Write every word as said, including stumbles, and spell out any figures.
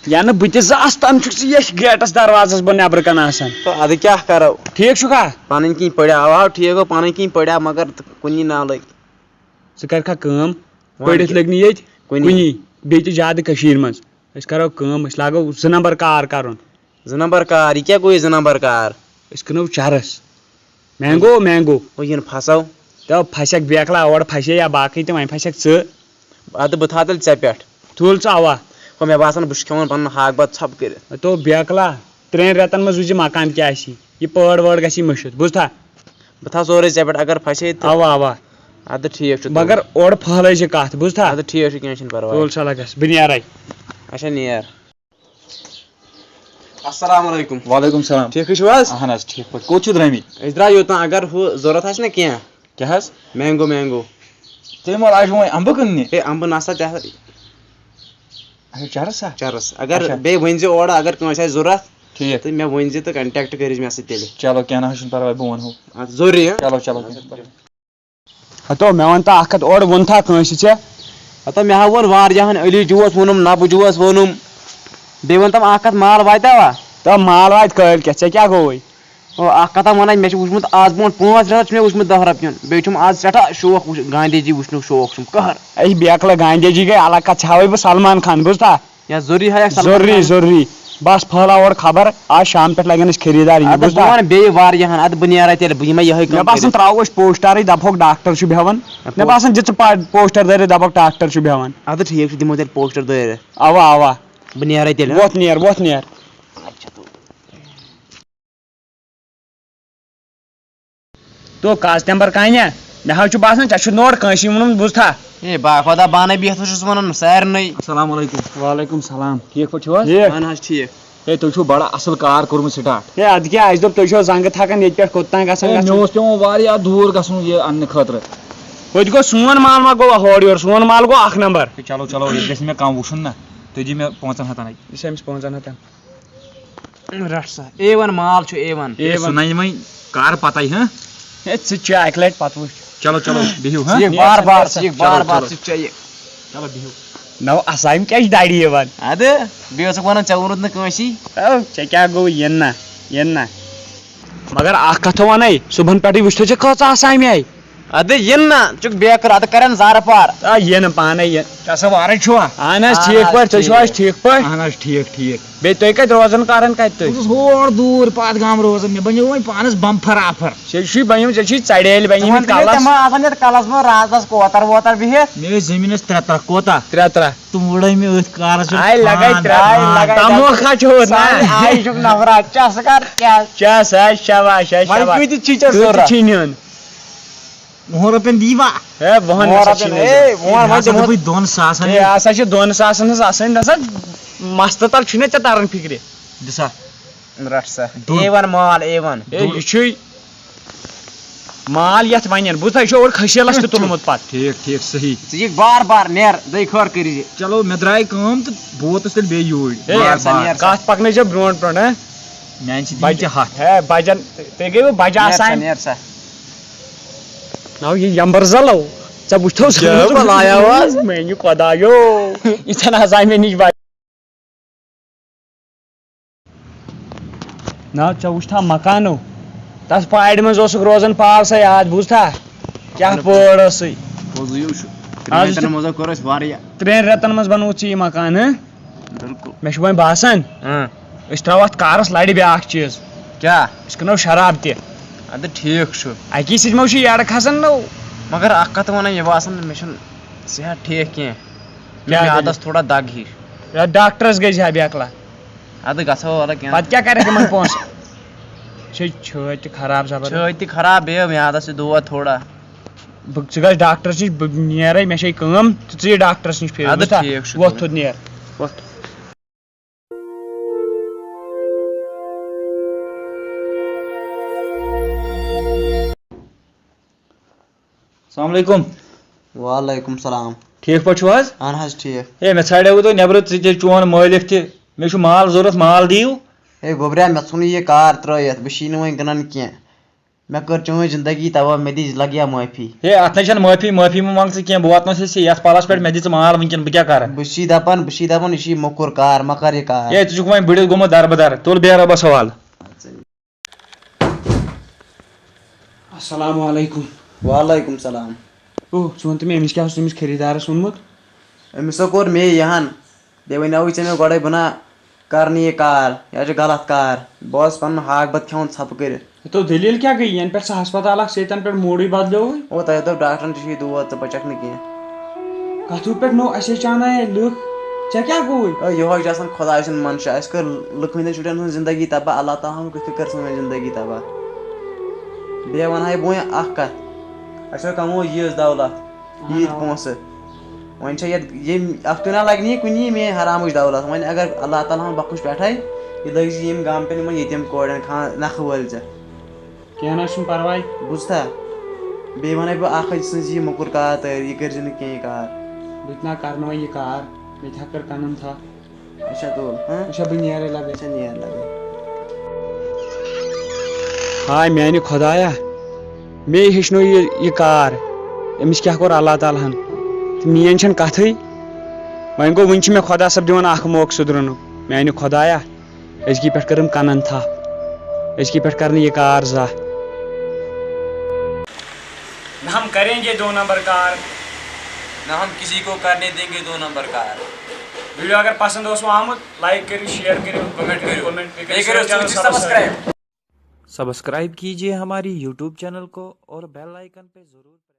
یا نہٕ بہٕ تہِ زاس، تَنہٕ چھُکھ ژٕ ییٚتھۍ گیٹَس دروازَس بۄن نٮ۪برٕ کَنہِ آسان۔ تہٕ اَدٕ کیٛاہ کَرو؟ ٹھیٖک چھُکھا؟ پَنٕنۍ کِنۍ پٔرِو، آو، ٹھیٖک گوٚو، پَنٕنۍ کِنۍ پٔرِو، مگر کُنی نالٕے۔ ژٕ کَرکھا کٲم؟ وَن پٔرِتھ کیٛاہ؟ لٔگۍ نہٕ ییٚتہِ کُنی۔ کُنی، بیٚیہِ تہِ زیادٕ کٔشیٖرِ منٛز۔ أسۍ کَرو کٲم، أسۍ لاگو زٕ نمبر کار کَرُن۔ زٕ نمبر کار؟ یہِ کیٛاہ گوٚو یہِ زٕ نمبر کار؟ أسۍ کٕنو چرس۔ Mango, mango. ہُہ یِن پھسو۔ تو پھسکھ بیکلا، اورٕ پھسے یا باقٕے تہِ، وۄنۍ پھسکھ ژٕ۔ اَدٕ بہٕ تھاو تیٚلہِ ژےٚ پٮ۪ٹھ۔ تُل ژٕ اوا۔ ہُہ مےٚ باسان بہٕ چھُس کھٮ۪وان پنُن ہاکھ بتہٕ ژھۄپہٕ کٔرِتھ۔ تو بیکلا، ترٛٮ۪ن رٮ۪تن منٛز وٕچھ زِ مکان کیٛاہ آسہِ۔ یہِ پٲڑ وٲڑ گژھی مٔشِتھ، بوٗزتھا؟ بہٕ تھاو سورُے ژےٚ پٮ۪ٹھ اگر پھسے تہٕ۔ اوا، اوا۔ اَدٕ ٹھیٖک چھُ تُل۔ مگر اورٕ پھٔہلٲے زِ کَتھ، بوٗزتھا؟ اَدٕ ٹھیٖک چھُ، کینٛہہ چھُنہٕ پرواے۔ تُل سا لگس، بہٕ نیرے۔ اچھا نیر۔ السلام علیکم۔ وعلیکم السلام۔ ٹھیکٕے چھِو حظ؟ اہن حظ، ٹھیک پٲٹھۍ۔ کوٚت چھِو درٛٲمٕتۍ؟ أسۍ درٛاے یوٚتام، اگر ہُہ ضوٚرَتھ آسہِ نا کینٛہہ۔ کیٛاہ حظ؟ Mango, mango. تیٚلہِ ما آسہِ وۄنۍ اَمبہٕ کٕننہِ؟ ہے، اَمبہٕ نہ سا، تہِ ہسا۔ اچھا، چرس ہا؟ چرس۔ اگر اچھا۔ بیٚیہِ ؤنۍ زِ اورٕ اگر کٲنٛسہِ آسہِ ضوٚرَتھ، ٹھیٖک۔ تہٕ مےٚ ؤنۍ زِ تہٕ contact کٔرِزِ مےٚ سۭتۍ تیٚلہِ۔ چلو، کینٛہہ نہ حظ چھُنہٕ پرواے، بہٕ وَنہو۔ اَدٕ ضروٗری، ہہ؟ چلو، چلو، کینٛہہ چھُنہٕ پرواے۔ ہتو، مےٚ وَن تہٕ اکھ کتھ، اورٕ ووٚن تھا کٲنٛسہِ ژےٚ؟ ہتو، مےٚ ہا ووٚن واریاہن، علی جوس ووٚنُم، نبہٕ جوس ووٚنُم۔ بیٚیہِ وَن تَم اکھ کتھ، مال واتیٛاوا؟ تہٕ مال واتہِ کٲلۍ کٮ۪تھ، ژےٚ کیٛاہ گوٚوُے؟ او، اکھ کتھا وَنَے، مےٚ چھُ وٕچھمُت آز برونٛٹھ پانٛژھ رٮ۪تھ چھُ مےٚ وٕچھمُت دَہ رۄپیُن۔ بیٚیہِ چھُم آز سٮ۪ٹھاہ شوق وٕچھ-، گاندھی جی وٕچھنُک شوق چھُم قہر۔ اے، بیکلہٕ گاندھی جی گٔے الگ کتھ، ژھاوے بہٕ سلمان خان، بوٗزتھا؟ یا ضروٗری ہا یا سلمان ضروٗری، خان۔ ضروٗری۔ بس پھٔہلاو اورٕ خبر، آز شام پٮ۪ٹھ لگن أسۍ خریٖدار یِنہِ، اَدٕ بوٗزتھا؟ بہٕ وَنہٕ بیٚیہِ واریاہن، اَدٕ بہٕ نیرے تیٚلہِ، بہٕ یِمے یِہوٚے کٲم مےٚ باسان کٔرِتھ۔ ترٛاوو أسۍ پوسٹرٕے، دپہوکھ ڈاکٹر چھُ بیٚہوان۔ ہے، مےٚ پو-، باسان دِ ژٕ پا-، پوسٹر دٲرِتھ، دپہوکھ ڈاکٹر چھُ بیٚہوان۔ اَدٕ ٹھیٖک چھُ، دِمو تیٚلہِ پوسٹر دٲرِتھ۔ اوا، اوا۔ بہٕ نیرے تیٚلہِ، ہہ؟ وۄتھ نیر، وۄتھ نیر۔ تو کاز تمبر کانیا، مےٚ حظ چھُ باسان ژےٚ چھُتھ نہٕ اورٕ کٲنٛسی ووٚنمُت، بوٗزتھا؟ ہے، با خۄدا بانَے بِہِتھ چھُس وَنان سارنٕے۔ السلام علیکم۔ وعلیکم السلام۔ ٹھیٖک پٲٹھۍ چھِو حظ؟ ٹھیٖک۔ اہن حظ، ٹھیٖک۔ ہے، تُہۍ چھِو بڑٕ اصٕل کار کوٚرمُت start۔ ہے، اَدٕ کیٛاہ، اَسہِ دوٚپ تُہۍ چھِو زنٛگہٕ تھکان ییٚتہِ پٮ۪ٹھ کوٚت تام گژھان ہے، مےٚ گژھان۔ اوس پٮ۪وان واریاہ دوٗر گژھُن یہِ اَننہٕ خٲطرٕ۔ ہوٚتہِ گوٚو سون مال ما گوٚو ہورٕ یورٕ، سون مال گوٚو اکھ نمبر۔ ہے، چلو، چلو، ییٚتہِ گژھِ مےٚ کم وُچھُن نہ، تُہۍ دِیِو مےٚ پانٛژن ہتن اَتہِ۔ یہِ چھِ أمِس پانٛژن ہتن۔ رَٹ سا۔ اے ون مال چھُ، اے ون۔ اے، اے سُہ ون۔ نَنہِ وۄنۍ کر پتے، ہہ؟ ہے، ژٕ چےٚ اَکہِ لَٹہِ پتہٕ وٕچھ۔ چلو، چلو، بِہِو، ہہ؟ ژٕ یِکھ بار بار، چلو، ژٕ یِکھ بار چلو، بار، چلو۔ ژٕ چےٚ یہِ۔ چلو، بِہِو۔ نو، اسامہِ کیٛاہ چھِ دَرِ یِوان؟ اَدٕ، بیٚیہِ اوسُکھ وَنان، ژےٚ ووٚنُتھ نہٕ کٲنٛسی۔ او، ژےٚ کیٛاہ گوٚو، یِن نہ، یِن نہ۔ مگر اَکھ کَتھ وَنے، صُبحن پٮ۪ٹھٕے وٕچھتو ژےٚ کۭژاہ اسامہِ آیہِ۔ اَدٕ یِن نہ، ژٕ چھُکھ بیکر، اَدٕ کَرن زارٕ پار۔ آ، یِن پانَے یِن۔ ژےٚ سا وارَے چھُوا؟ اہن حظ، اہن ٹھیٖک حظ، پٲٹھۍ، تُہۍ چھِو حظ ٹھیٖک۔ ٹھیٖک پٲٹھۍ؟ اہن حظ، ٹھیٖک، ٹھیٖک۔ بیٚیہِ تُہۍ کَتہِ روزان، کَران کَتہِ تُہۍ؟ بہٕ چھُس ہور دوٗر پَتھ گام روزان، مےٚ بَنیو وۄنۍ پانَس بمفر آفر۔ ژےٚ چھُے بَنیومُت، ژےٚ چھُے ژَڑیلۍ ژٕ وَن بَنیمٕتۍ تہٕ مےٚ، کَلَس۔ تِم آسان یَتھ کَلَس منٛز رازَس کوتَر ووتَر بِہِتھ؟ مےٚ ٲسۍ زٔمیٖنَس ترٛےٚ ترٛکھ، کوتاہ؟ ترٛےٚ ترٛکھ۔ تِم وٕڑٲے مےٚ أتھۍ کارَس پٮ۪ٹھ آے لَگَے پان۔ ترٛےٚ آے پان۔ لَگَے تَموکھا چھُ ہوٚت نا؟ سارے آے چھُکھ نفرا، چَس کَر کیٛاہ؟ چَس حظ، شاباش حظ، وۄنۍ شاباش۔ کۭتِس چھی ژےٚ تُہۍ تہِ ضوٚرَتھ؟ چھی نیُن۔ وُہَن رۄپیَن دِیٖوا؟ ہے، وُہَن وُہَن ہسا رۄپیَن، چھِنہٕ اے، أسۍ۔ وُہَن ہے، وۄنۍ ہسا دِمو۔ چھِ بٔے دۄن ساسَن ہے، ہے۔ ہسا چھِ دۄن ساسَن ہٕنٛز آسان، نہ سا مَستہٕ تَل چھُنہ ژےٚ تَران فِکرِ۔ دِ سا۔ رَٹ سا۔ دۄن۔ اے وَن مال، اے وَن۔ ہے، دۄن۔ یہِ چھُے مال یَتھ وَنٮ۪ن۔ بوٗزتھا، یہِ چھُ اورٕ کھٔسیٖلَس تہِ تُلمُت پَتہٕ۔ ٹھیٖک، ٹھیٖک، صحیح۔ ژٕ یِکھ بار بار، نیر، دٔے خٲر کٔرِزِ۔ چلو، مےٚ درٛاے کٲم تہٕ بہٕ ووتُس تیٚلہِ بیٚیہِ یوٗرۍ۔ ہے، بار نیر سا، بار۔ نیر سا۔ کَتھ پَکنٲیزیو برٛونٛٹھ برٛونٛٹھ، ہہ؟ میٛانہِ چھِ دِنۍ بَجہِ، ژےٚ ہَتھ۔ ہے، بَجَن، تُہۍ گٔیوٕ بَجہِ نیر سا، آسان۔ نیر سا۔ نو یہِ یمبر زلو، ژےٚ وٕچھتو سُہ کیٛاہ بلایا واز؟ میٛانہِ خۄدایو، یہِ ژھٮ۪ن حظ آے مےٚ نِش بچ۔ نہ، ژےٚ وٕچھتھا مکانو، تَتھ پارِ منٛز اوسُکھ روزان، پاو سا یاد، بوٗزتھا؟ کیٛاہ پٲڑ ٲسٕے؟ پوٚزُے چھُ۔ آز ترٛٮ۪ن رٮ۪تن منٛز کوٚر اَسہِ واریاہ۔ ترٛٮ۪ن رٮ۪تن منٛز بنووُتھ ژےٚ یہِ مکان، ہہ؟ بِلکُل۔ مےٚ چھُ وۄنۍ باسان، اۭں۔ أسۍ ترٛاوو اَتھ کارَس لَرِ بیٛاکھ چیٖز۔ کیٛاہ؟ أسۍ کٕنو شراب تہِ۔ اَدٕ ٹھیٖک چھُ۔ اَکی سۭتۍ ما چھُ یَڈٕ کھسان نو؟ مگر اَکھ کَتھ وَنَے، مےٚ باسان مےٚ چھُنہٕ صحت ٹھیٖک کینٛہہ۔ مےٚ کیٛاہ میٛادَس گٔے؟ تھوڑا دَگ ہِش۔ یا ڈاکٹرَس گٔے زِ ہا بیکلا۔ اَدٕ گژھو، وَلہٕ کینٛہہ۔ پَتہٕ کیٛاہ کَرَکھ یِمَن پونٛسہٕ؟ چھے چھٲتۍ تہِ خراب زبردست۔ چھٲتۍ تہِ خراب، بیٚیہِ میٛادَس تہِ دود تھوڑا۔ بہٕ، ژٕ گژھ ڈاکٹرَس نِش، بہٕ نیرَے، مےٚ چھے کٲم، ژٕ ژٕ یہِ ڈاکٹرَس نِش پھیرِ، اَدٕ بوٗزتھا؟ ٹھیٖک چھُ، وۄتھ تُل۔ تھوٚد نیر، وۄتھ۔ السلام علیکم۔ وعلیکم السلام۔ ٹھیٖک پٲٹھۍ چھِو حظ؟ اہن حظ ٹھیٖک۔ ہے، مےٚ ژھانڈیوٕ تۄہہِ نیٚبرٕ، ژٕ تہِ چون مٲلِک تہِ۔ مےٚ چھُ مال ضوٚرَتھ، مال دِیِو۔ ہے گوٚبریا، مےٚ ژھُن یہِ کار ترٛٲیِتھ، بہٕ چھُس نہٕ وۄنۍ کٕنان کینٛہہ۔ مےٚ کٔر چٲنۍ زندگی تباہ، مےٚ دِژ لگیا معٲفی۔ ہے، اتھ نَے چھَنہٕ معٲفی، معٲفی مہ منٛگ ژٕ کینٛہہ، بہٕ واتناوَتھ ژےٚ یَتھ پالَس پٮ۪ٹھ، مےٚ دِ ژٕ مال وٕنکٮ۪ن، بہٕ کیٛاہ کَرٕ؟ بہٕ چھُسی دَپان، بہٕ چھُسی دَپان، یہِ چھُ یہِ موٚکُر کار، مہ کر یہِ کار۔ ہے، ژٕ چھُکھ وۄنۍ بٔڑِس گوٚمُت دربٕدر، تُل بیٚہہ رۄبَس حوالہٕ۔ السلام علیکم۔ وعلیکم السلام۔ او، ژٕ وَن تہٕ مےٚ، أمِس کیٛاہ اوس، أمِس خریٖدارَس ووٚنمُت؟ أمِس ہا کوٚر مے یہِ ہن، بیٚیہِ وَنیٛاوُے ژےٚ مےٚ گۄڈَے، بہٕ نا کَرٕ نہٕ یہِ کار، یہِ حظ چھُ غلط کار، بہٕ اوسُس پَنُن ہاکھ بَتہٕ کھٮ۪وان ژھۄپہٕ کٔرِتھ۔ ہے تو دٔلیٖل کیٛاہ گٔیہِ؟ یَنہٕ پٮ۪ٹھ سُہ ہسپتالَکھ ژےٚ، تَنہٕ پٮ۪ٹھ موٗڈٕے بدلیووُے۔ او تۄہہِ دوٚپ ڈاکٹرَن ژےٚ چھُے دود، ژٕ پَچَکھ نہٕ کینٛہہ۔ کَتھ ہیوٗ پٮ۪ٹھ نوٚو اَسے چانایے لُکھ؟ ژےٚ کیٛاہ گوٚوُے؟ ہے یِہوٚے چھُ آسان خۄداے سُنٛد منشا، اَسہِ کٔر لُکہٕ ہٕنٛدٮ۪ن شُرٮ۪ن ہٕنٛز زندگی تباہ، اللہ تعالیٰ ہَن کِتھ کٔنۍ کٔر سٲنۍ زندگی تباہ؟ بیٚیہِ وَنہٕ ہا بہٕ وۄنۍ اَکھ کَتھ، اَسہِ ہو کموو ییٖژ دولت، ییٖتۍ پونٛسہٕ۔ وۄنۍ چھےٚ یَتھ ییٚمہِ اَکھتُے نہ لَگہِ نہٕ یہِ کُنی مے حرامٕچ دولت۔ وۄنۍ اگر اللہ تعالیٰ ہَن بخُش پٮ۪ٹھَے، یہِ لٲگۍ زِ ییٚمہِ گامہٕ پٮ۪ٹھ یِمَن ییٚتیٖم کورٮ۪ن خان نَکھٕ وٲلۍ زِ۔ کینٛہہ نہ حظ چھُنہٕ پَرواے۔ بوٗزتھا؟ بیٚیہِ وَنَے بہٕ اَکھ أکۍ سٕنٛز یہِ موٚکُر کار تٲری، یہِ کٔرۍ زِ نہٕ کینٛہہ یہِ کار۔ بہٕ تہِ نہ کَرناوَے یہِ کار، مےٚ تہِ ہا کٔر کَنَن تھَپھ۔ اچھا تُل، ہاں؟ اچھا بہٕ نیرے لگے۔ اچھا نیر لگے۔ ہاے میانہِ خۄدایا، مے ہیٚچھنو یہِ یہِ کار، أمِس کیٛاہ کوٚر اللہ تعالیٰ ہن؟ تہٕ میٲنۍ چھنہٕ کتھٕے۔ وۄنۍ گوٚو، وُنہِ چھُ مےٚ خۄدا صٲب دِوان اکھ موقعہٕ سُدرنُک۔ میانہِ خۄدایا، أزکی پٮ۪ٹھ کٔرٕم کنن تھپھ، أزکی پٮ۪ٹھ کرنہٕ یہِ کار زانٛہہ۔ نہ ہم کریں گے دو نمبر کار۔ نہ ہم کسی کو کرنے دیں گے دو نمبر کار۔ ویڈیو اگر پسند اوسوٕ آمُت، لائک کٔرِو، شیئر کٔرِو، کمنٹ کٔرِو۔ کمنٹ کٔرِو، بیٚیہِ کٔرِو چینل سبسکرائب۔ سبسکرائب کیجیے ہماری یوٹیوب چینل کو اور بیل آئیکن پہ ضرور